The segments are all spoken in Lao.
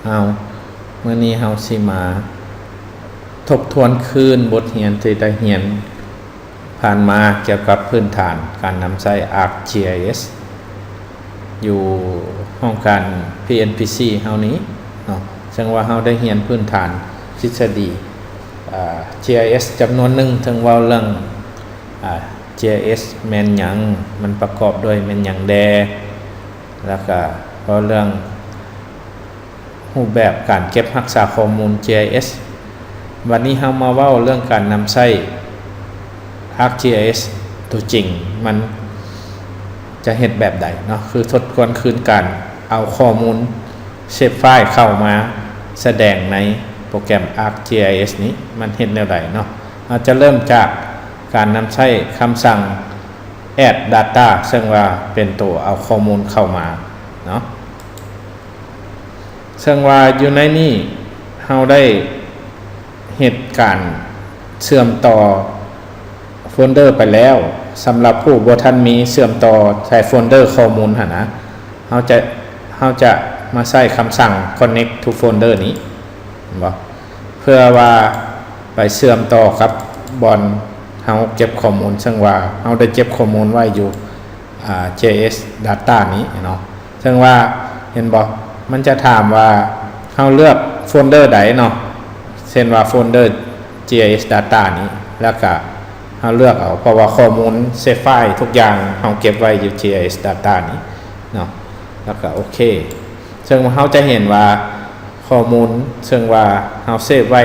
ເຮົາ ມື້ນີ້ເຮົາຊິມາທົບທວນຄືນບົດຮຽນທີ່ໄດ້ຮຽນຜ່ານມາ ກ່ຽວກັບພື້ນຖານການນຳໃຊ້ ArcGIS ຢູ່ຫ້ອງການ PNPC ເຮົານີ້ເນາະ. ເຊິ່ງວ່າເຮົາໄດ້ຮຽນພື້ນຖານທິດສະດີ ອາ GIS ຈຳນວນໜຶ່ງ, ເຊິ່ງເວົ້າເລື່ອງ ອາ GIS ແມ່ນຫຍັງ, ມັນປະກອບດ້ວຍແມ່ນຫຍັງແດ່, ແລ້ວກະເວົ້າເລື່ອງ ຮູບແບບການເກັບຮັກສາຂໍ້ມູນ GIS. ບັດນີ້ເຮົາມາເວົ້າເລື່ອງການນຳໃຊ້ ArcGIS ຕົວຈິງ ມັນຈະເຮັດແບບໃດເນາະ, ຄືທົບທວນຄືນການເອົາຂໍ້ມູນ shape file ເຂົ້າມາສະແດງໃນໂປຣແກຣມ ArcGIS ນີ້ ມັນເຮັດແນວໃດເນາະ. ເຮົາຈະເລີ່ມຈາກການນຳໃຊ້ຄຳສັ່ງ add data ເຊິ່ງວ່າເປັນໂຕເອົາຂໍ້ມູນເຂົ້າມາເນາະ. ເຊິ່ງວ່າຢູ່ໃນນີ້ເຮົາໄດ້ເຮັດການເຊື່ອມຕໍ່ໂຟນເດີໄປແລ້ວ. ສຳລັບຜູ້ບໍ່ທັນມີເຊື່ອມຕໍ່ໃສ່ໂຟນເດີຂໍ້ມູນຫັ້ນນະ, ເຮົາຈະ ເຮົາຈະມາໃຊ້ຄຳສັ່ງ connect to folder ນີ້ ເຫັນບໍ່? ເພື່ອວ່າໄປເຊື່ອມຕໍ່ກັບບ່ອນເຮົາເກັບຂໍ້ມູນ, ເຊິ່ງວ່າເຮົາໄດ້ເກັບຂໍ້ມູນໄວ້ຢູ່ ອາ GIS data ນີ້ເນາະ. ເຊິ່ງວ່າ ເຫັນບໍ່? ມັນຈະຖາມວ່າເຮົາເລືອກໂຟນເດີໃດເນາະ, ເຊັ່ນວ່າໂຟນເດີ GIS data ນີ້ ແລ້ວກະເຮົາເລືອກເອົາ, ເພາະວ່າຂໍ້ມູນ shape file ທຸກຢ່າງເຮົາເກັບໄວ້ຢູ່ GIS data ນີ້ເນາະ, ແລ້ວກະໂອເຄ. ເຊິ່ງເຮົາຈະເຫັນວ່າຂໍ້ມູນ ເຊິ່ງວ່າເຮົາ save ໄວ້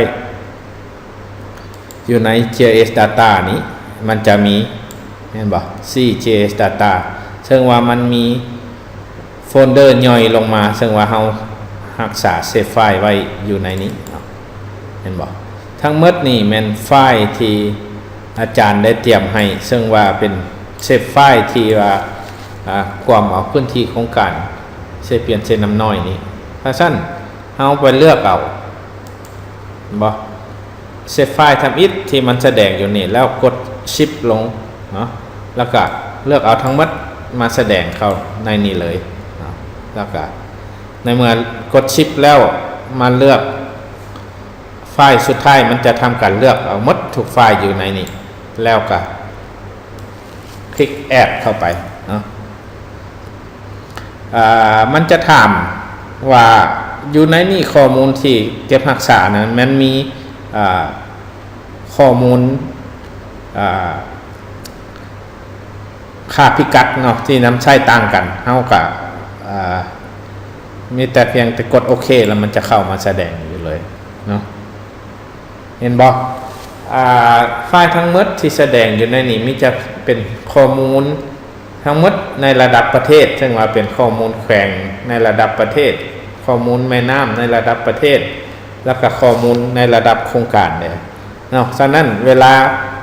ຢູ່ໃນ GIS data ນີ້ ມັນຈະມີ ແມ່ນບໍ່? ສີ່ GIS data ເຊິ່ງວ່າມັນມີໂຟນເດີຍ່ອຍລົງມາ, ເຊິ່ງວ່າເຮົາຮັກສາ shape file ໄວ້ຢູ່ໃນນີ້ເນາະ, ແມ່ນບໍ່? ທັງໝົດນີ້ແມ່ນ file ທີ່ອາຈານໄດ້ຕຽມໃຫ້, ເຊິ່ງວ່າເປັນ shape file ທີ່ວ່າ ອາ ກວມເອົາພື້ນທີ່ໂຄງການເຊປຽນເຊນ້ຳນ້ອຍນີ້. ຖ້າຊັ້ນ ເຮົາໄປເລືອກເອົາ ເຫັນບໍ່? Shape file ທຳອິດທີ່ມັນສະແດງຢູ່ນີ້ ແລ້ວກົດ Shift ລົງເນາະ, ແລ້ວກະເລືອກເອົາທັງໝົດມາສະແດງເຂົ້າໃນນີ້ເລີຍເນາະ. ແລ້ວກະໃນເມື່ອກົດ Shift ແລ້ວ ມາເລືອກ file ສຸດທ້າຍ ມັນຈະທຳການເລືອກເອົາໝົດທຸກ file ຢູ່ໃນນີ້ ແລ້ວກະ ຄລິກ add ເຂົ້າໄປເນາະ. ອາ ມັນຈະຖາມວ່າຢູ່ໃນນີ້ຂໍ້ມູນທີ່ເກັບຮັກສານັ້ນ ມັນມີ ອາ ຂໍ້ມູນ ອາ ຄ່າພິກັດເນາະ ທີ່ນຳໃຊ້ຕ່າງກັນ, ເຮົາກະ ອາ ມີແຕ່ພຽງແຕ່ກົດໂອເຄ ແລ້ວມັນຈະເຂົ້າມາສະແດງຢູ່ເລີຍເນາະ. ເຫັນບໍ່? ອາ ໄຟລ໌ທັງໝົດທີ່ສະແດງຢູ່ໃນນີ້ ມີແຕ່ເປັນຂໍ້ມູນທັງໝົດໃນລະດັບປະເທດ, ເຊິ່ງວ່າເປັນຂໍ້ມູນແຂວງໃນລະດັບປະເທດ, ຂໍ້ມູນແມ່ນ້ຳໃນລະດັບປະເທດ, ແລ້ວກະຂໍ້ມູນໃນລະດັບໂຄງການເດ້ເນາະ. ສະນັ້ນ ເວລາ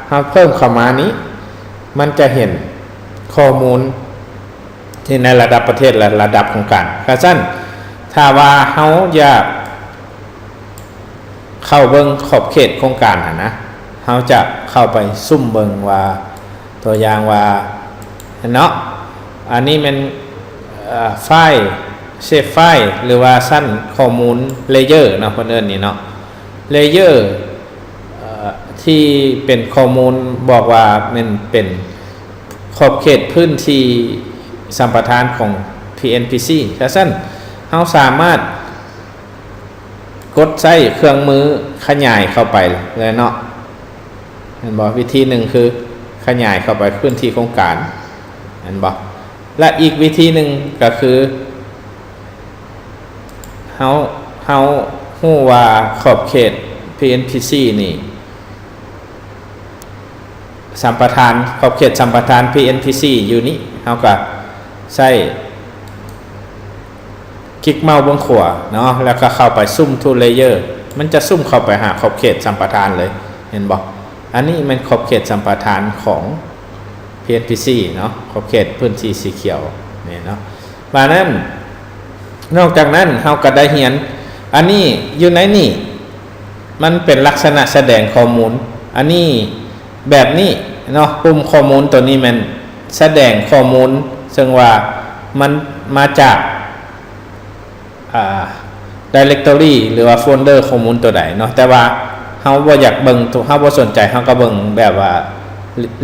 ເຮົາເພີ່ມເຂົ້າມານີ້ ມັນຈະເຫັນຂໍ້ມູນທີ່ໃນລະດັບປະເທດ ແລະ ລະດັບໂຄງການ. ກະຊັ້ນ ຖ້າວ່າເຮົາຢາກ ເຂົ້າເບິ່ງຂອບເຂດໂຄງການຫັ້ນນະ, ເຮົາຈະເຂົ້າໄປຊຸມເບິ່ງວ່າ ຕົວຢ່າງວ່າເນາະ, ອັນນີ້ແມ່ນ ເອີ ໄຟລ໌ ເຊຟໄຟລ໌ ຫຼືວ່າຊັ້ນຂໍ້ມູນ ເລເຢີເນາະ ເພິ່ນເອີ້ນນີ້ເນາະ, ເລເຢີ ເອີ ທີ່ເປັນຂໍ້ມູນບອກວ່າແມ່ນເປັນຂອບເຂດພື້ນທີ່ສຳປະທານຂອງ ພີເອັນພີຊີ. ຖ້າຊັ້ນ ເຮົາສາມາດ ກົດໃຊ້ເຄື່ອງມືຂະຫຍາຍເຂົ້າໄປເລີຍເນາະ, ເຫັນບໍ່? ວິທີໜຶ່ງຄືຂະຫຍາຍເຂົ້າໄປພື້ນທີ່ໂຄງການ, ເຫັນບໍ່? ແລະ ອີກວິທີໜຶ່ງກໍຄື ເຮົາ ເຮົາຮູ້ວ່າຂອບເຂດ ພີເອັນພີຊີ ນີ້ ສຳປະທານ ຂອບເຂດສຳປະທານ ພີເອັນພີຊີ ຢູ່ນີ້, ເຮົາກໍໃຊ້ຄລິກເມົາສ໌ເບື້ອງຂວາເນາະ ແລ້ວກໍເຂົ້າໄປ Zoom to Layer, ມັນຈະຊູມເຂົ້າໄປຫາຂອບເຂດສຳປະທານເລີຍ, ເຫັນບໍ່? ອັນນີ້ແມ່ນຂອບເຂດສຳປະທານຂອງ ພີເອັນພີຊີ ເນາະ, ຂອບເຂດພື້ນທີ່ສີຂຽວນີ້ເນາະ. ບາດນັ້ນ ນອກຈາກນັ້ນເຮົາກໍໄດ້ຮຽນ ອັນນີ້ຢູ່ໃນນີ້ ມັນເປັນລັກສະນະສະແດງຂໍ້ມູນ, ອັນນີ້ແບບນີ້ເນາະ, ປຸ່ມຂໍ້ມູນຕົວນີ້ແມ່ນສະແດງຂໍ້ມູນ ເຊິ່ງວ່າມັນມາຈາກ ອາ directory ຫຼືວ່າໂຟນເດີຂໍ້ມູນໂຕໃດເນາະ. ແຕ່ວ່າເຮົາບໍ່ຢາກເບິ່ງ ເຮົາບໍ່ສົນໃຈ ເຮົາກໍເບິ່ງແບບວ່າ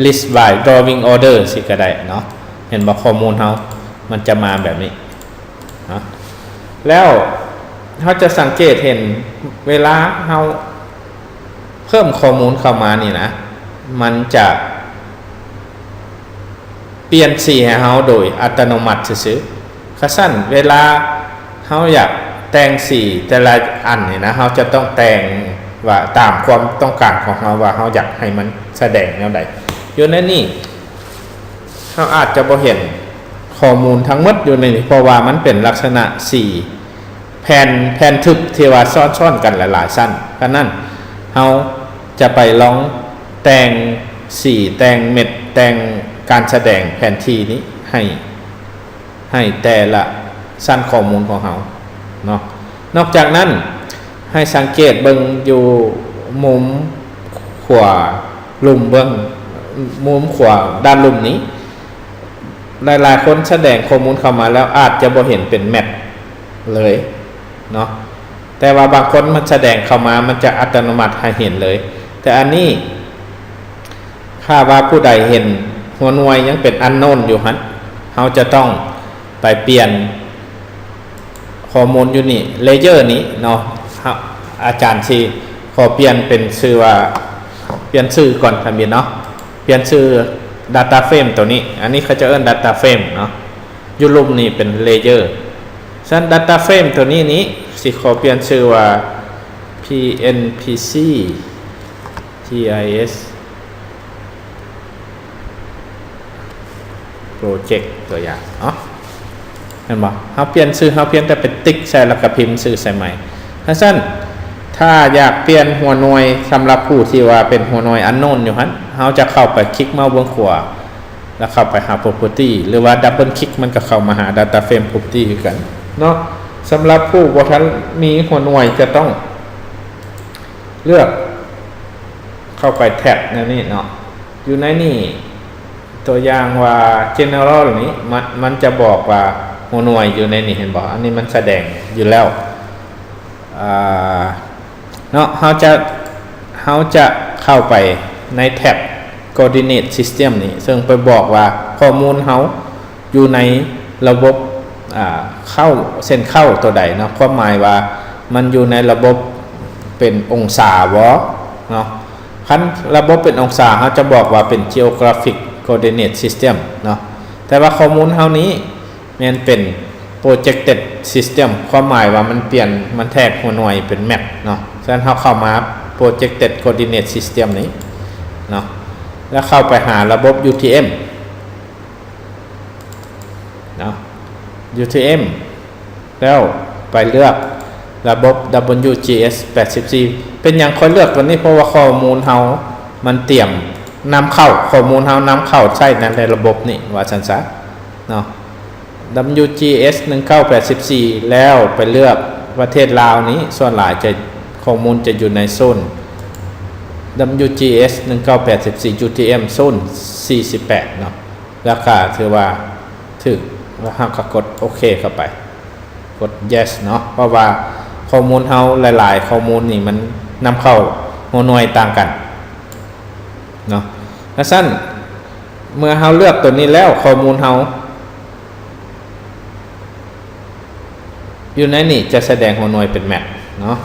list by drawing order ຊີ້ກໍໄດ້ເນາະ. ເຫັນບໍ່? ຂໍ້ມູນເຮົາມັນຈະມາແບບນີ້ເນາະ. ແລ້ວເຮົາຈະສັງເກດເຫັນ ເວລາເຮົາເພີ່ມຂໍ້ມູນເຂົ້າມານີ້ນະ ມັນຈະປ່ຽນສີໃຫ້ເຮົາໂດຍອັດຕະໂນມັດຊື່ໆ. ຄັນຊັ້ນ ເວລາເຮົາຢາກແຕ່ງສີແຕ່ລະອັນນີ້ນະ ເຮົາຈະຕ້ອງແຕ່ງວ່າຕາມຄວາມຕ້ອງການຂອງເຮົາ ວ່າເຮົາຢາກໃຫ້ມັນສະແດງແນວໃດ. ຢູ່ໃນນີ້ ເຮົາອາດຈະບໍ່ເຫັນຂໍ້ມູນທັງໝົດຢູ່ໃນນີ້ ເພາະວ່າມັນເປັນລັກສະນະສີ່ແຜ່ນ ແຜ່ນທຶບທີ່ວ່າຊ້ອນໆກັນຫຼາຍໆຊັ້ນ. ດັ່ງນັ້ນ ເຮົາຈະໄປລອງແຕ່ງສີ, ແຕ່ງເມັດ, ແຕ່ງການສະແດງແຜນທີ່ນີ້ໃຫ້ ໃຫ້ແຕ່ລະຊັ້ນຂໍ້ມູນຂອງເຮົາເນາະ. ນອກຈາກນັ້ນ ໃຫ້ສັງເກດເບິ່ງຢູ່ມຸມຂວາລຸ່ມເບິ່ງ, ມຸມຂວາດ້ານລຸ່ມນີ້ ຫຼາຍໆຄົນສະແດງຂໍ້ມູນເຂົ້າມາແລ້ວອາດຈະບໍ່ເຫັນເປັນແມັດເລີຍເນາະ. ແຕ່ວ່າບາງຄົນມັນສະແດງເຂົ້າມາ ມັນຈະອັດຕະໂນມັດໃຫ້ເຫັນເລີຍ. ແຕ່ອັນນີ້ ຖ້າວ່າຜູ້ໃດເຫັນຫົວໜ່ວຍຍັງເປັນ unknown ຢູ່ຫັ້ນ ເຮົາຈະຕ້ອງໄປປ່ຽນຂໍ້ມູນຢູ່ນີ້ layer ນີ້ເນາະ. ອາຈານຊິຂໍປ່ຽນເປັນຊື່ວ່າ ປ່ຽນຊື່ກ່ອນທຳອິດເນາະ, ປ່ຽນຊື່ data frame ໂຕນີ້. ອັນນີ້ເຂົາເຈົ້າເອີ້ນ data frame ເນາະ, ຢູ່ລຸ່ມນີ້ເປັນ layer. ສະນັ້ນ data frame ໂຕນີ້ນີ້ ຊິຂໍປ່ຽນຊື່ວ່າ PNPC GIS Project ຕົວຢ່າງເນາະ. ເຫັນບໍ່? ເຮົາປ່ຽນຊື່ ເຮົາພຽງແຕ່ໄປຕິກໃສ່ ແລ້ວກໍພິມຊື່ໃສ່ໃໝ່. ຄັນຊັ້ນ ຖ້າຢາກປ່ຽນຫົວໜ່ວຍ ສຳລັບຜູ້ທີ່ວ່າເປັນຫົວໜ່ວຍ unknown ຢູ່ຫັ້ນ ເຮົາຈະເຂົ້າໄປຄລິກເມົາສ໌ເບື້ອງຂວາ ແລ້ວເຂົ້າໄປຫາ property ຫຼືວ່າ double click ມັນກໍເຂົ້າມາຫາ data frame property ຄືກັນເນາະ. ສຳລັບຜູ້ບໍ່ທັນມີຫົວໜ່ວຍ ຈະຕ້ອງເລືອກເຂົ້າໄປແທັບໃນນີ້ເນາະ. ຢູ່ໃນນີ້ ຕົວຢ່າງວ່າ general ນີ້ ມັນ ມັນຈະບອກວ່າຫົວໜ່ວຍຢູ່ໃນນີ້ ເຫັນບໍ່? ອັນນີ້ມັນສະແດງຢູ່ແລ້ວ ອ່າ ເນາະ. ເຮົາຈະ ເຮົາຈະເຂົ້າໄປໃນແທັບ coordinate system ນີ້ ເຊິ່ງໄປບອກວ່າຂໍ້ມູນເຮົາຢູ່ໃນລະບົບ ອ່າ ເຄົ້າ ເຊັ່ນ ເຄົ້າໂຕໃດເນາະ, ຄວາມໝາຍວ່າມັນຢູ່ໃນລະບົບເປັນອົງສາບໍ່ເນາະ. ຄັນລະບົບເປັນອົງສາ ເຮົາຈະບອກວ່າເປັນ geographic coordinate system ເນາະ, ແຕ່ວ່າຂໍ້ມູນເຮົານີ້ ແມ່ນເປັນ projected system ຄວາມໝາຍວ່າມັນປ່ຽນ ມັນແທກຫົວໜ່ວຍເປັນແມັດເນາະ. ສະນັ້ນເຮົາເຂົ້າມາ projected coordinate system ນີ້ເນາະ ແລ້ວເຂົ້າໄປຫາລະບົບ UTM ເນາະ UTM ແລ້ວໄປເລືອກລະບົບ WGS ແປດສິບສີ່. ເປັນຫຍັງຂ້ອຍເລືອກຕົວນີ້? ເພາະວ່າຂໍ້ມູນເຮົາມັນຕຽມນຳເຂົ້າ, ຂໍ້ມູນເຮົານຳເຂົ້າໃຊ້ໃນລະບົບນີ້ ວ່າຊັ້ນຊະເນາະ. WGS ໜຶ່ງເກົ້າແປດສິບສີ່ ແລ້ວໄປເລືອກປະເທດລາວນີ້ ສ່ວນຫຼາຍຈະ ຂໍ້ມູນຈະຢູ່ໃນໂຊນ WGS ໜຶ່ງເກົ້າແປດສິບສີ່ UTM ໂຊນສີ່ສິບແປດເນາະ. ແລ້ວກໍຖືວ່າຖືກ ແລ້ວເຮົາກໍກົດໂອເຄເຂົ້າໄປ, ກົດ yes ເນາະ, ເພາະວ່າຂໍ້ມູນເຮົາຫຼາຍໆ ຂໍ້ມູນນີ້ມັນນຳເຂົ້າຫົວໜ່ວຍຕ່າງກັນເນາະ. ແລ້ວຊັ້ນ ເມື່ອເຮົາເລືອກຕົວນີ້ແລ້ວ ຂໍ້ມູນເຮົາ ຢູ່ໃນນີ້ຈະສະແດງຫົວໜ່ວຍເປັນແມັດເນາະ.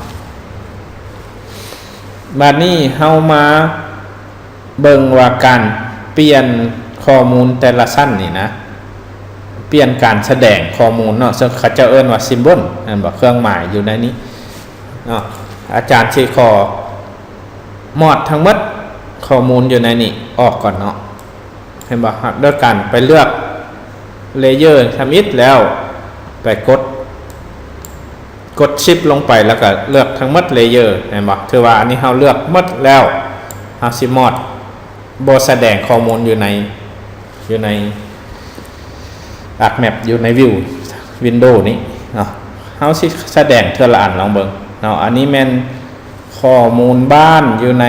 ບາດນີ້ເຮົາມາເບິ່ງວ່າການປ່ຽນຂໍ້ມູນແຕ່ລະຊັ້ນນີ້ນະ, ປ່ຽນການສະແດງຂໍ້ມູນເນາະ, ເຊິ່ງເຂົາເຈົ້າເອີ້ນວ່າ symbol ແມ່ນບໍ່? ເຄື່ອງໝາຍຢູ່ໃນນີ້ເນາະ. ອາຈານຊິຂໍມອດທັງໝົດຂໍ້ມູນຢູ່ໃນນີ້ອອກກ່ອນເນາະ. ເຫັນບໍ່? ໂດຍການໄປເລືອກ layer ທຳອິດ ແລ້ວໄປກົດ ກົດ shift ລົງໄປ ແລ້ວກໍເລືອກທັງໝົດ layer ເຫັນບໍ່? ຖືວ່າອັນນີ້ເຮົາເລືອກໝົດແລ້ວ, ເຮົາຊິມອດ ບໍ່ສະແດງຂໍ້ມູນຢູ່ໃນ ຢູ່ໃນ ArcMap ຢູ່ໃນ view window ນີ້ເນາະ. ເຮົາຊິສະແດງເທື່ອລະອັນ ລອງເບິ່ງເນາະ. ອັນນີ້ແມ່ນ ຂໍ້ມູນບ້ານຢູ່ໃນ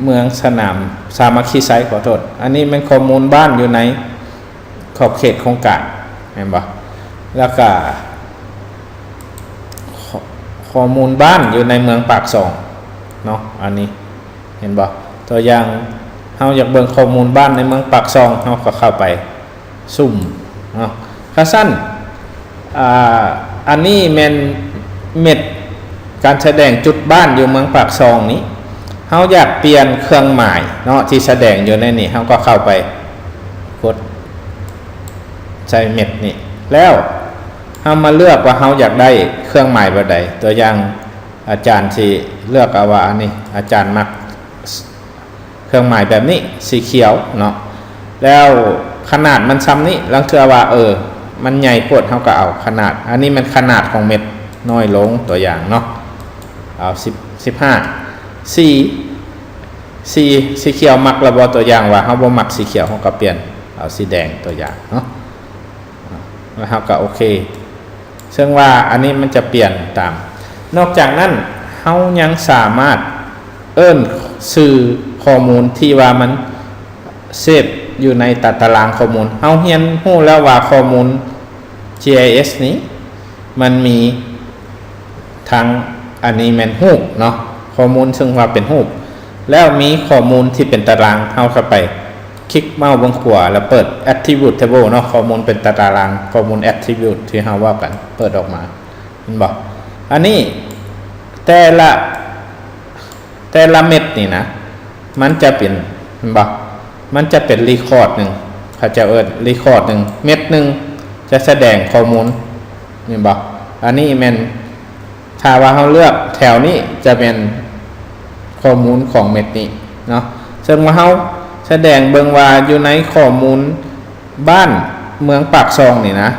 ເມືອງສະໜາມ ສາມັກຄີໄຊ, ຂໍໂທດ, ອັນນີ້ແມ່ນຂໍ້ມູນບ້ານຢູ່ໃນຂອບເຂດໂຄງການ, ແມ່ນບໍ່? ແລ້ວກະ ຂໍ້ມູນບ້ານຢູ່ໃນເມືອງປາກຊ່ອງເນາະ. ອັນນີ້ເຫັນບໍ່? ຕົວຢ່າງ ເຮົາຢາກເບິ່ງຂໍ້ມູນບ້ານໃນເມືອງປາກຊ່ອງ ເຮົາກໍເຂົ້າໄປ ຊຸ່ມເນາະ. ຄັນຊັ້ນ ອາ ອັນນີ້ແມ່ນເມັດການສະແດງຈຸດບ້ານຢູ່ເມືອງປາກຊ່ອງນີ້ ເຮົາຢາກປ່ຽນເຄື່ອງໝາຍເນາະ ທີ່ສະແດງຢູ່ໃນນີ້ ເຮົາກໍເຂົ້າໄປກົດໃສ່ເມັດນີ້ ແລ້ວເຮົາມາເລືອກວ່າເຮົາຢາກໄດ້ເຄື່ອງໝາຍແບບໃດ. ຕົວຢ່າງ ອາຈານຊິເລືອກເອົາວ່າ ອັນນີ້ອາຈານມັກ ເຄື່ອງໝາຍແບບນີ້ ສີຂຽວເນາະ ແລ້ວຂະໜາດມັນຊ່ຳນີ້. ລາງເທື່ອວ່າ ເອີ ມັນໃຫຍ່ໂພດ ເຮົາກໍເອົາຂະໜາດ ອັນນີ້ແມ່ນຂະໜາດຂອງເມັດນ້ອຍລົງ ຕົວຢ່າງເນາະ ເອົາສິບ ສິບຫ້າ. ສີ ສີ ສີຂຽວມັກລະບໍ່? ຕົວຢ່າງວ່າເຮົາບໍ່ມັກສີຂຽວ ເຮົາກໍປ່ຽນເອົາສີແດງ ຕົວຢ່າງເນາະ ແລ້ວເຮົາກໍໂອເຄ. ເຊິ່ງວ່າອັນນີ້ມັນຈະປ່ຽນຕາມ. ນອກຈາກນັ້ນ ເຮົາຍັງສາມາດເອີ້ນຊື່ຂໍ້ມູນທີ່ວ່າມັນເຊບຢູ່ໃນຕາຕະລາງຂໍ້ມູນ. ເຮົາຮຽນຮູ້ແລ້ວວ່າຂໍ້ມູນ ຈີໄອເອສ ນີ້ ມັນມີທັງ ອັນນີ້ແມ່ນຮູບເນາະ ຂໍ້ມູນເຊິ່ງວ່າເປັນຮູບ ແລ້ວມີຂໍ້ມູນທີ່ເປັນຕາລາງ. ເຮົາກໍໄປຄລິກເມົາສ໌ເບື້ອງຂວາ ແລ້ວເປີດ attribute table ເນາະ ຂໍ້ມູນເປັນຕາຕະລາງ ຂໍ້ມູນ attribute ທີ່ເຮົາເວົ້າກັນ ເປີດອອກມາ ເຫັນບໍ່? ອັນນີ້ແຕ່ລະ ແຕ່ລະເມັດນີ້ນະ ມັນຈະເປັນ ເຫັນບໍ່? ມັນຈະເປັນ record ໜຶ່ງ ເຂົາເຈົ້າເອີ້ນ record ໜຶ່ງ ເມັດໜຶ່ງຈະສະແດງຂໍ້ມູນ ເຫັນບໍ່? ອັນນີ້ແມ່ນ ຖ້າວ່າເຮົາເລືອກແຖວນີ້ ຈະແມ່ນຂໍ້ມູນຂອງເມັດນີ້ເນາະ. ເຊິ່ງວ່າເຮົາສະແດງເບິ່ງວ່າຢູ່ໃນຂໍ້ມູນ ບ້ານເມືອງປາກຊ່ອງນີ້ນະ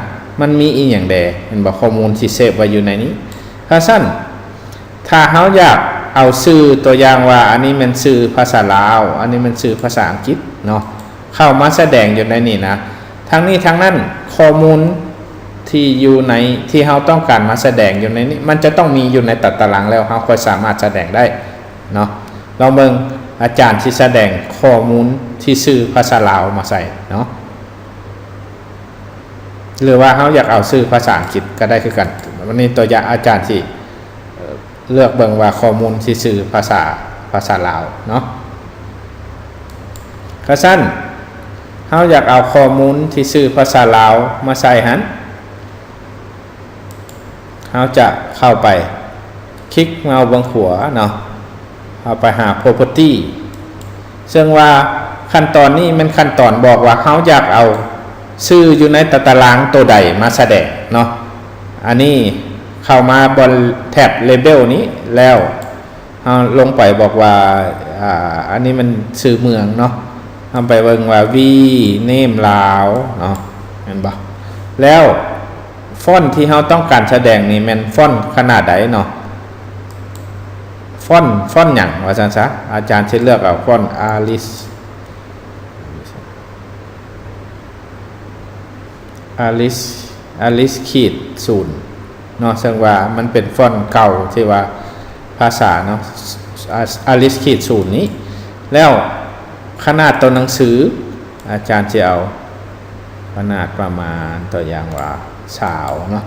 ມັນມີອີ່ຫຍັງແດ່ ເຫັນບໍ່? ຂໍ້ມູນທີ່ເຊບໄວ້ຢູ່ໃນນີ້. ຖ້າຊັ້ນ ຖ້າເຮົາຢາກເອົາຊື່ ຕົວຢ່າງວ່າ ອັນນີ້ແມ່ນຊື່ພາສາລາວ ອັນນີ້ແມ່ນຊື່ພາສາອັງກິດເນາະ ເຂົ້າມາສະແດງຢູ່ໃນນີ້ນະ. ທັງນີ້ທັງນັ້ນ ຂໍ້ມູນທີ່ຢູ່ໃນ ທີ່ເຮົາຕ້ອງການມາສະແດງຢູ່ໃນນີ້ ມັນຈະຕ້ອງມີຢູ່ໃນຕາຕະລາງ ແລ້ວເຮົາຄ່ອຍສາມາດສະແດງໄດ້ເນາະ. ລອງເບິ່ງ ອາຈານຊິສະແດງຂໍ້ມູນທີ່ຊື່ພາສາລາວມາໃສ່ເນາະ. ຫຼືວ່າເຮົາຢາກເອົາຊື່ພາສາອັງກິດກໍໄດ້ຄືກັນ. ວັນນີ້ຕົວຢ່າງອາຈານຊິເລືອກເບິ່ງວ່າຂໍ້ມູນທີ່ຊື່ພາສາ ພາສາລາວເນາະ. ຄັນຊັ້ນ ເຮົາຢາກເອົາຂໍ້ມູນທີ່ຊື່ພາສາລາວມາໃສ່ຫັ້ນ ເຮົາຈະເຂົ້າໄປ ຄລິກເມົາສ໌ເບື້ອງຂວາເນາະ ເຮົາໄປຫາ property ເຊິ່ງວ່າຂັ້ນຕອນນີ້ແມ່ນຂັ້ນຕອນບອກວ່າເຮົາຢາກເອົາຊື່ຢູ່ໃນຕາຕະລາງໂຕໃດມາສະແດງເນາະ. ອັນນີ້ເຂົ້າມາບ່ອນແທັບ label ນີ້ແລ້ວ ເຮົາລົງໄປບອກວ່າ ອາ ອັນນີ້ມັນຊື່ເມືອງເນາະ ເຮົາໄປເບິ່ງວ່າ we name ລາວເນາະ ແມ່ນບໍ່? ແລ້ວຟອນທີ່ເຮົາຕ້ອງການສະແດງນີ້ແມ່ນຟອນຂະໜາດໃດເນາະ? ຟອນ ຟອນຫຍັງວ່າຊັ້ນຊະ ອາຈານຊິເລືອກເອົາຟອນ Alice Alice Alice ຂີດສູນເນາະ ເຊິ່ງວ່າມັນເປັນຟອນເກົ່າທີ່ວ່າພາສາເນາະ ອາ Alice ຂີດສູນນີ້. ແລ້ວຂະໜາດຕົວໜັງສື ອາຈານຊິເອົາຂະໜາດປະມານ ຕົວຢ່າງວ່າຊາວເນາະ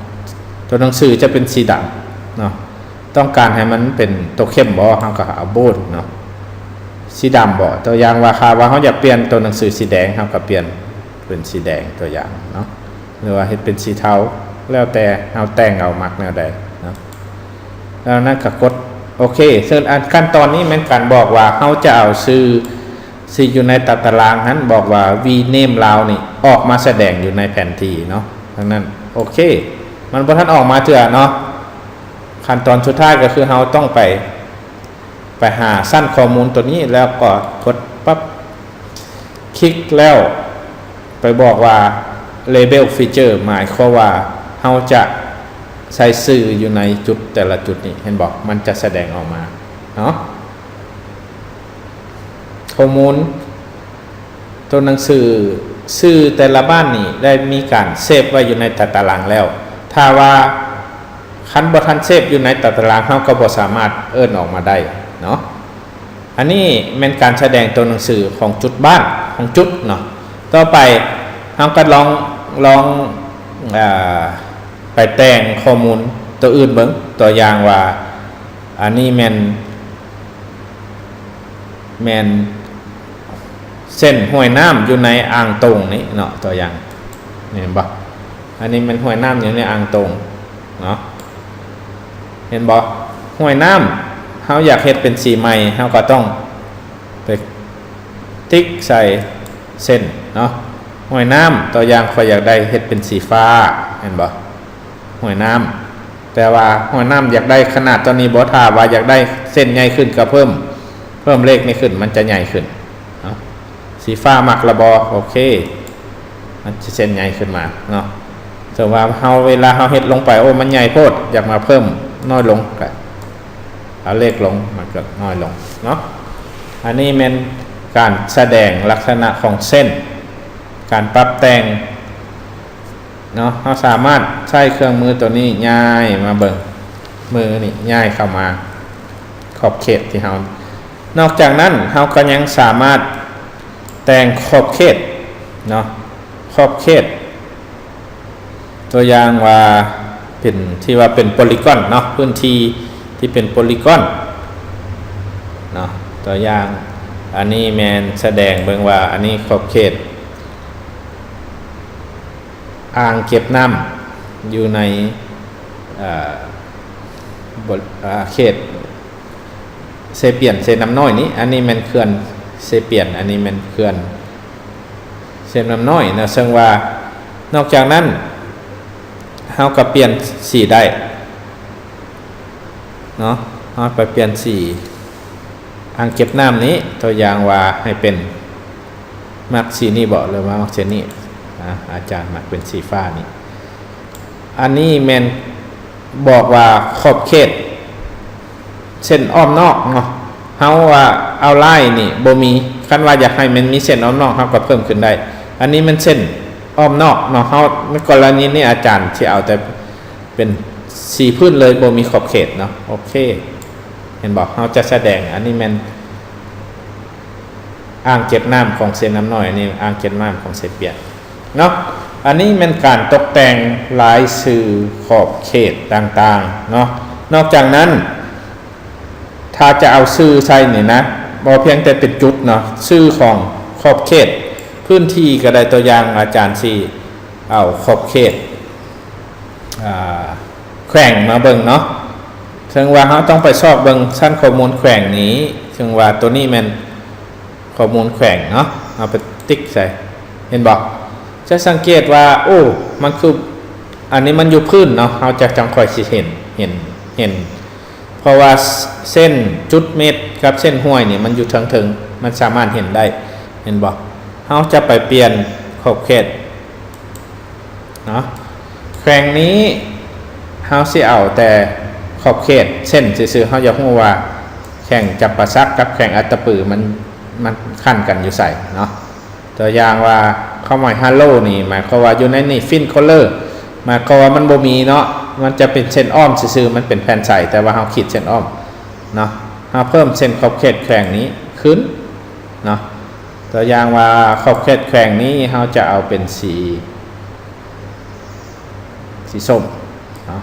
ຕົວໜັງສືຈະເປັນສີດຳເນາະ. ຕ້ອງການໃຫ້ມັນເປັນຕົວເຂັ້ມບໍ່ ເຮົາກໍເອົາ bold ເນາະ ສີດຳບໍ່. ຕົວຢ່າງວ່າ ຖ້າວ່າເຮົາຢາກປ່ຽນຕົວໜັງສືສີແດງ ເຮົາກໍປ່ຽນເປັນສີແດງ ຕົວຢ່າງເນາະ ຫຼືວ່າເຮັດເປັນສີເທົາ ແລ້ວແຕ່ເຮົາແຕ່ງເອົາມັກແນວໃດເນາະ. ແລ້ວນັ້ນກໍກົດໂອເຄ. ເຊິ່ງອັນ ຂັ້ນຕອນນີ້ແມ່ນການບອກວ່າເຮົາຈະເອົາຊື່ ທີ່ຢູ່ໃນຕາຕະລາງຫັ້ນ ບອກວ່າ we name ລາວນີ້ອອກມາສະແດງຢູ່ໃນແຜນທີ່ເນາະ. ດັ່ງນັ້ນ ໂອເຄ ມັນບໍ່ທັນອອກມາເທື່ອເນາະ. ຂັ້ນຕອນສຸດທ້າຍກໍຄືເຮົາຕ້ອງໄປ ໄປຫາຊັ້ນຂໍ້ມູນຕົວນີ້ ແລ້ວກໍກົດປັບ ຄລິກແລ້ວໄປບອກວ່າ label feature ໝາຍຄວາມວ່າເຮົາຈະໃສ່ຊື່ຢູ່ໃນຈຸດແຕ່ລະຈຸດນີ້ ເຫັນບໍ່? ມັນຈະສະແດງອອກມາເນາະ. ຂໍ້ມູນຕົວໜັງສື ຊື່ແຕ່ລະບ້ານນີ້ໄດ້ມີການເຊບໄວ້ຢູ່ໃນຕາຕະລາງແລ້ວ. ຖ້າວ່າຄັນບໍ່ທັນເຊບຢູ່ໃນຕາຕະລາງ ເຮົາກໍບໍ່ສາມາດເອີ້ນອອກມາໄດ້ເນາະ. ອັນນີ້ແມ່ນການສະແດງຕົວໜັງສືຂອງຈຸດບ້ານ ຂອງຈຸດເນາະ. ຕໍ່ໄປເຮົາກໍລອງ ລອງ ເອີ ໄປແຕ່ງຂໍ້ມູນ ຕົວອື່ນເບິ່ງ. ຕົວຢ່າງວ່າ ອັນນີ້ແມ່ນ ແມ່ນເສັ້ນຫ້ວຍນ້ຳຢູ່ໃນອ່າງຕົງນີ້ເນາະ, ຕົວຢ່າງ ເຫັນບໍ່? ອັນນີ້ແມ່ນຫ້ວຍນ້ຳຢູ່ໃນອ່າງຕົງເນາະ, ເຫັນບໍ່? ຫ້ວຍນ້ຳ ເຮົາຢາກເຮັດເປັນສີໃໝ່ ເຮົາກໍຕ້ອງໄປຕິກໃສ່ເສັ້ນເນາະ. ຫ້ວຍນ້ຳ ຕົວຢ່າງ ຂ້ອຍຢາກໄດ້ເຮັດເປັນສີຟ້າ ເຫັນບໍ່? ຫ້ວຍນ້ຳ ແຕ່ວ່າຫ້ວຍນ້ຳຢາກໄດ້ຂະໜາດເທົ່ານີ້ບໍ່? ຖ້າວ່າຢາກໄດ້ເສັ້ນໃຫຍ່ຂຶ້ນກໍເພີ່ມ ເພີ່ມເລກນີ້ຂຶ້ນ ມັນຈະໃຫຍ່ຂຶ້ນເນາະ. ສີຟ້າມັກລະບໍ່? ໂອເຄ ມັນຈະເສັ້ນໃຫຍ່ຂຶ້ນມາເນາະ. ເຊິ່ງວ່າເຮົາ ເວລາເຮົາເຮັດລົງໄປ ໂອ້ ມັນໃຫຍ່ໂພດ ຢາກມາເພີ່ມນ້ອຍລົງ ກໍເອົາເລກລົງ ມັນກໍນ້ອຍລົງເນາະ. ອັນນີ້ແມ່ນການສະແດງລັກສະນະຂອງເສັ້ນ ການປັບແຕ່ງ ເນາະ. ເຮົາສາມາດໃຊ້ເຄື່ອງມືຕົວນີ້ຍ້າຍມາເບິ່ງ ມືນີ້ຍ້າຍເຂົ້າມາຂອບເຂດທີ່ເຮົາ ນອກຈາກນັ້ນ ເຮົາກໍຍັງສາມາດແຕ່ງຂອບເຂດເນາະ, ຂອບເຂດ ຕົວຢ່າງວ່າເປັນ ທີ່ວ່າເປັນໂປລີກອນເນາະ, ພື້ນທີ່ທີ່ເປັນໂປລີກອນເນາະ. ຕົວຢ່າງ ອັນນີ້ແມ່ນສະແດງເບິ່ງວ່າ ອັນນີ້ຂອບເຂດ ອ່າງເກັບນ້ຳຢູ່ໃນ ເອີ ບໍ ເອີ ເຂດເຊປຽນ ເຊນ້ຳນ້ອຍນີ້. ອັນນີ້ແມ່ນເຂື່ອນເຊປຽນ ອັນນີ້ແມ່ນເຂື່ອນເຊນ້ຳນ້ອຍເນາະ. ເຊິ່ງວ່ານອກຈາກນັ້ນ ເຮົາກໍປ່ຽນສີໄດ້ເນາະ, ເຮົາໄປປ່ຽນສີ ອ່າງເກັບນ້ຳນີ້ ຕົວຢ່າງວ່າໃຫ້ເປັນ ມັກສີນີ້ບໍ ຫຼືວ່າມັກເສັ້ນນີ້? ອາ ອາຈານມັກເປັນສີຟ້ານີ້. ອັນນີ້ແມ່ນບອກວ່າຂອບເຂດເສັ້ນອ້ອມນອກເນາະ, ເຮົາວ່າເອົາລາຍນີ້ບໍ່ມີ, ຄັນວ່າຢາກໃຫ້ມັນມີເສັ້ນອ້ອມນອກ ເຮົາກໍເພີ່ມຂຶ້ນໄດ້. ອັນນີ້ແມ່ນເສັ້ນອ້ອມນອກເນາະ, ເຮົາ ໃນກໍລະນີນີ້ອາຈານຊິເອົາແຕ່ ເປັນສີພື້ນເລີຍ ບໍ່ມີຂອບເຂດເນາະ. ໂອເຄ ເຫັນບໍ່? ເຮົາຈະສະແດງ ອັນນີ້ແມ່ນອ່າງເກັບນ້ຳຂອງເຊນ້ຳນ້ອຍ, ອັນນີ້ອ່າງເກັບນ້ຳຂອງເຊປຽນເນາະ. ອັນນີ້ແມ່ນການຕົກແຕ່ງລາຍຊື່ຂອບເຂດຕ່າງໆເນາະ. ນອກຈາກນັ້ນ ຖ້າຈະເອົາຊື່ໃສ່ນີ້ນະ ບໍ່ພຽງແຕ່ເປັນຈຸດເນາະ, ຊື່ຂອງຂອບເຂດພື້ນທີ່ກໍໄດ້. ຕົວຢ່າງ ອາຈານຊິເອົາຂອບເຂດ ອາ ແຂວງມາເບິ່ງເນາະ. ເຊິ່ງວ່າເຮົາຕ້ອງໄປຊອກເບິ່ງຊັ້ນຂໍ້ມູນແຂວງນີ້, ເຊິ່ງວ່າຕົວນີ້ແມ່ນຂໍ້ມູນແຂວງເນາະ, ເຮົາໄປຕິກໃສ່ ເຫັນບໍ່? ຈະສັງເກດວ່າ ໂອ້ ມັນຄື ອັນນີ້ມັນຢູ່ພື້ນເນາະ, ເຮົາຈະຈັ່ງຄ່ອຍຊິເຫັນ ເຫັນ ເຫັນ ເພາະວ່າເສັ້ນຈຸດເມັດກັບເສັ້ນຫ້ວຍນີ້ມັນຢູ່ເທິງໆ ມັນສາມາດເຫັນໄດ້ ເຫັນບໍ່? ເຮົາຈະໄປປ່ຽນຂອບເຂດເນາະ. ແຂວງນີ້ເຮົາຊິເອົາແຕ່ຂອບເຂດເສັ້ນຊື່ໆ, ເຮົາຢາກຮູ້ວ່າແຂວງຈຳປາສັກກັບແຂວງອັດຕະປື ມັນ ມັນຂັ້ນກັນຢູ່ໃສເນາະ. ຕົວຢ່າງວ່າ ຄວາມໝາຍ Hello ນີ້ ໝາຍຄວາມວ່າຢູ່ໃນນີ້ Fin Color ໝາຍຄວາມວ່າມັນບໍ່ມີເນາະ, ມັນຈະເປັນເສັ້ນອ້ອມຊື່ໆ ມັນເປັນແຜ່ນໃສ ແຕ່ວ່າເຮົາຂີດເສັ້ນອ້ອມເນາະ. ເຮົາເພີ່ມເສັ້ນຂອບເຂດແຂວງນີ້ຂຶ້ນເນາະ. ຕົວຢ່າງວ່າ ຂອບເຂດແຂວງນີ້ ເຮົາຈະເອົາເປັນສີ ສີສົ້ມເນາະ,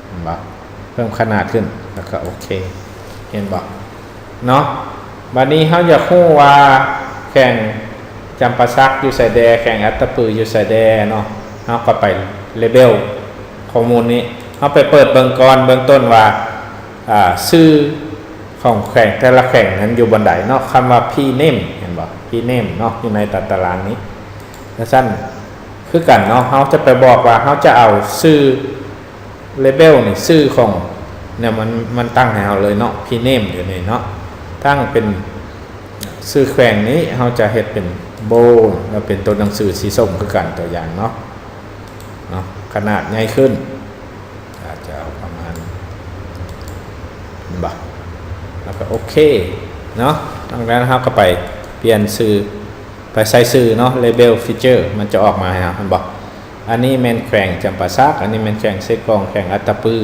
ເຫັນບໍ່? ເພີ່ມຂະໜາດຂຶ້ນ ແລ້ວກໍໂອເຄ ເຫັນບໍ່ເນາະ? ບັດນີ້ເຮົາຢາກຮູ້ວ່າແຂວງຈຳປາສັກຢູ່ໃສແດ່, ແຂວງອັດຕະປືຢູ່ໃສແດ່ເນາະ, ເຮົາກໍໄປ Label ຂໍ້ມູນນີ້, ເຮົາໄປເປີດເບິ່ງກ່ອນເບື້ອງຕົ້ນວ່າ ອາ ຊື່ຂອງແຂວງແຕ່ລະແຂວງນັ້ນຢູ່ບ່ອນໃດເນາະ. ຄຳວ່າ P name ເຫັນບໍ່? P name ເນາະ ຢູ່ໃນຕາຕະລາງນີ້. ຈັ່ງຊັ້ນຄືກັນເນາະ, ເຮົາຈະໄປບອກວ່າເຮົາຈະເອົາຊື່ Label ນີ້ ຊື່ຂອງ ແນວມັນ ມັນຕັ້ງໃຫ້ເຮົາເລີຍເນາະ, P name ຢູ່ນີ້ເນາະ, ຕັ້ງເປັນຊື່ແຂວງນີ້ ເຮົາຈະເຮັດເປັນ bold ແລ້ວເປັນຕົວໜັງສືສີສົ້ມຄືກັນ, ຕົວຢ່າງເນາະ ເນາະ ຂະໜາດໃຫຍ່ຂຶ້ນ ອາດຈະເອົາປະມານ ເຫັນບໍ່? ແລ້ວກໍໂອເຄເນາະ. ຫຼັງຈາກນັ້ນເຮົາກໍໄປປ່ຽນຊື່ ໄປໃສ່ຊື່ເນາະ, Label Feature ມັນຈະອອກມາໃຫ້ເຮົາ, ເຫັນບໍ່? ອັນນີ້ແມ່ນແຂວງຈຳປາສັກ, ອັນນີ້ແມ່ນແຂວງເຊກອງ, ແຂວງອັດຕະປື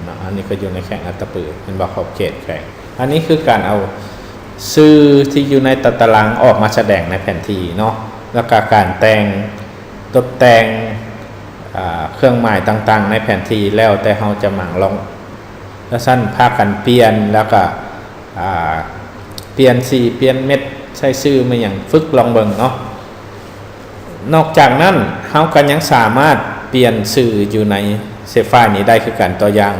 ເນາະ, ອັນນີ້ກໍຢູ່ໃນແຂວງອັດຕະປື, ເຫັນບໍ່? ຂອບເຂດແຂວງ. ອັນນີ້ຄືການເອົາຊື່ທີ່ຢູ່ໃນຕາຕະລາງອອກມາສະແດງໃນແຜນທີ່ເນາະ, ແລ້ວກໍການແຕ່ງ ຕົບແຕ່ງ ອ່າ ເຄື່ອງໝາຍຕ່າງໆໃນແຜນທີ່ ແລ້ວແຕ່ເຮົາຈະໝາງລອງ. ແລ້ວຊັ້ນພາກັນປ່ຽນ ແລ້ວກໍ ອ່າ ປ່ຽນສີ ປ່ຽນເມັດ ໃສ່ຊື່ແມ່ນຫຍັງ ຝຶກລອງເບິ່ງເນາະ. ນອກຈາກນັ້ນ ເຮົາກໍຍັງສາມາດປ່ຽນຊື່ຢູ່ໃນ Shapefile ນີ້ໄດ້ຄືກັນ. ຕົວຢ່າງ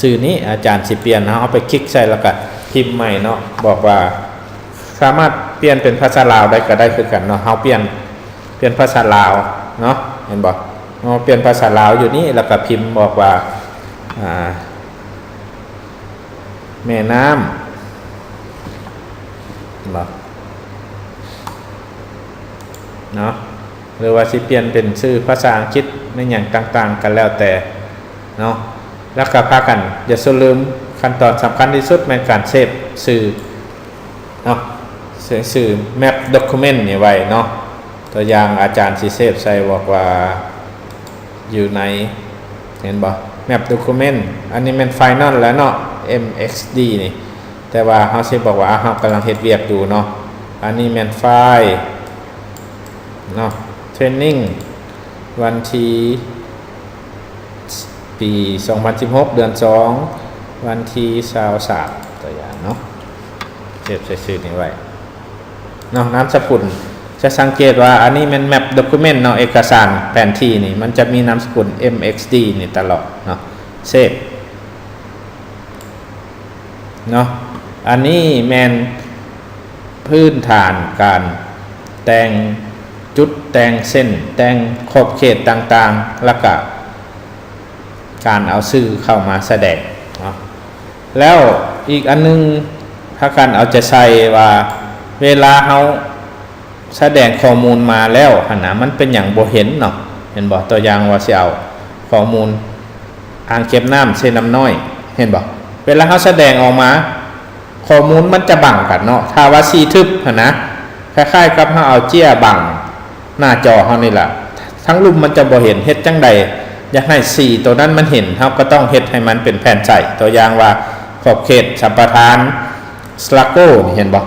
ຊື່ນີ້ອາຈານຊິປ່ຽນ ເຮົາເອົາໄປຄລິກໃສ່ ແລ້ວກໍພິມໃໝ່ເນາະ. ບອກວ່າສາມາດປ່ຽນເປັນພາສາລາວໄດ້ ກໍໄດ້ຄືກັນເນາະ. ເຮົາປ່ຽນ ປ່ຽນພາສາລາວເນາະ ເຫັນບໍ່? ເຮົາປ່ຽນພາສາລາວຢູ່ນີ້ ແລ້ວກໍພິມບອກວ່າ ອ່າ ແມ່ນ້ຳ ເຫັນບໍ່ເນາະ? ຫຼືວ່າຊິປ່ຽນເປັນຊື່ພາສາອັງກິດ ແມ່ນຫຍັງຕ່າງໆ ກໍແລ້ວແຕ່ເນາະ. ແລ້ວກໍພາກັນ ຢ່າສູ່ລືມ ຂັ້ນຕອນສຳຄັນທີ່ສຸດແມ່ນການເຊບຊື່ເນາະ, ເຊບຊື່ Map Document ນີ້ໄວ້ເນາະ. ຕົວຢ່າງອາຈານຊິເຊບໃສ່ ບອກວ່າຢູ່ໃນ ເຫັນບໍ່? Map Document ອັນນີ້ແມ່ນ Final ແລ້ວເນາະ MXD ນີ້. ແຕ່ວ່າເຮົາຊິບອກວ່າ ເຮົາກຳລັງເຮັດວຽກຢູ່ເນາະ. ອັນນີ້ແມ່ນໄຟລ໌ເນາະ Training ວັນທີ ປີສອງພັນສິບຫົກ ເດືອນສອງ ວັນທີຊາວສາມ ຕົວຢ່າງເນາະ. ເຊບໃສ່ຊື່ນີ້ໄວ້ເນາະ. ນາມສະກຸນ ຈະສັງເກດວ່າອັນນີ້ແມ່ນ Map Document ເນາະ, ເອກະສານແຜນທີ່ນີ້ ມັນຈະມີນາມສະກຸນ MXD ນີ້ຕະຫຼອດເນາະ. ເຊບເນາະ. ອັນນີ້ແມ່ນພື້ນຖານການແຕ່ງຈຸດ ແຕ່ງເສັ້ນ ແຕ່ງຂອບເຂດຕ່າງໆ ແລ້ວກະ ການເອົາຊື່ເຂົ້າມາສະແດງເນາະ. ແລ້ວອີກອັນໜຶ່ງ ພາກັນເອົາໃຈໃສ່ວ່າ ເວລາເຮົາສະແດງຂໍ້ມູນມາແລ້ວຫັ້ນນະ ມັນເປັນຫຍັງບໍ່ເຫັນເນາະ, ເຫັນບໍ່? ຕົວຢ່າງວ່າຊິເອົາຂໍ້ມູນອ່າງເກັບນ້ຳເຊນ້ຳນ້ອຍ ເຫັນບໍ່? ເວລາເຮົາສະແດງອອກມາ ຂໍ້ມູນມັນຈະບັງກັນເນາະ. ຖ້າວ່າສີທຶບຫັ້ນນະ ຄ້າຍໆກັບເຮົາເອົາເຈ້ຍບັງໜ້າຈໍເຮົານີ້ລະ, ທັງລຸ່ມມັນຈະບໍ່ເຫັນ. ເຮັດຈັ່ງໃດຢາກໃຫ້ສີໂຕນັ້ນມັນເຫັນ? ເຮົາກໍຕ້ອງເຮັດໃຫ້ມັນເປັນແຜ່ນໃສ. ຕົວຢ່າງວ່າຂອບເຂດສຳປະທານ Sligo ນີ້ ເຫັນບໍ່?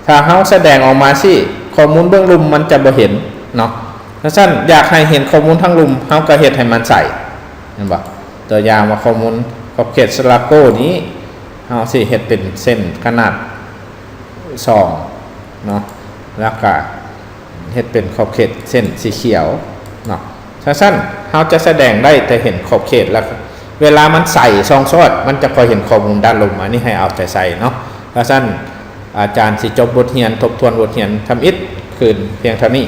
ຖ້າເຮົາສະແດງອອກມາຊີ້ ຂໍ້ມູນເບື້ອງລຸ່ມມັນຈະບໍ່ເຫັນເນາະ. ຈັ່ງຊັ້ນ ຢາກໃຫ້ເຫັນຂໍ້ມູນທັງລຸ່ມ ເຮົາກໍເຮັດໃຫ້ມັນໃສ ເຫັນບໍ່? ຕົວຢ່າງວ່າຂໍ້ມູນຂອບເຂດ Sligo ນີ້ ເຮົາຊິເຮັດເປັນເສັ້ນຂະໜາດສອງເນາະ, ແລ້ວກະເຮັດເປັນຂອບເຂດເສັ້ນສີຂຽວເນາະ. ຊັ້ນໆ ເຮົາຈະສະແດງໄດ້ແຕ່ເຫັນຂອບເຂດ, ແລ້ວເວລາມັນໃສສ່ອງສອດ ມັນຈະຄ່ອຍເຫັນຂໍ້ມູນດ້ານລຸ່ມ. ອັນນີ້ໃຫ້ເອົາໃຈໃສ່ເນາະ. ຊັ້ນໆ ອາຈານຊິຈົບບົດຮຽນ, ທົບທວນບົດຮຽນທຳອິດຄືນພຽງເທົ່ານີ້